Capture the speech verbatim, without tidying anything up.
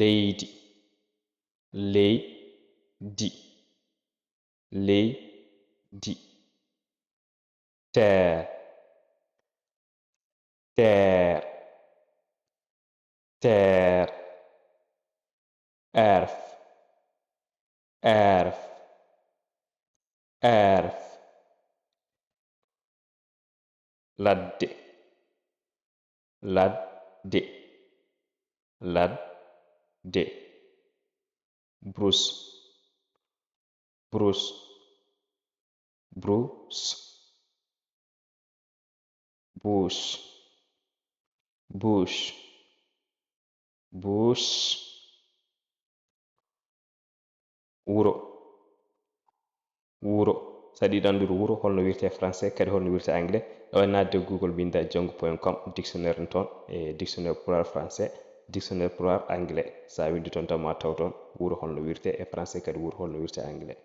Leydi. Leydi. Leydi. Terre. Terre. Terre. Earth. Earth. Earth. Ladde. Ladde. Ladde. Brousse. Brousse. Brousse. Bouche. Bouche. Bouche. Wuro. Wuro. So a yiɗi anndude wuro holno wirte e français, kadi holno wirte e anglais, a waawii naatde e Google, mbinnda django point com, dictionnaire ne toon, e dictionnaire pulaar français, dictionnaire pulaar anglais. So a winndi toon tan, ma taw toon wuro holno wirte e français, kadi wuro holno wirte e anglais.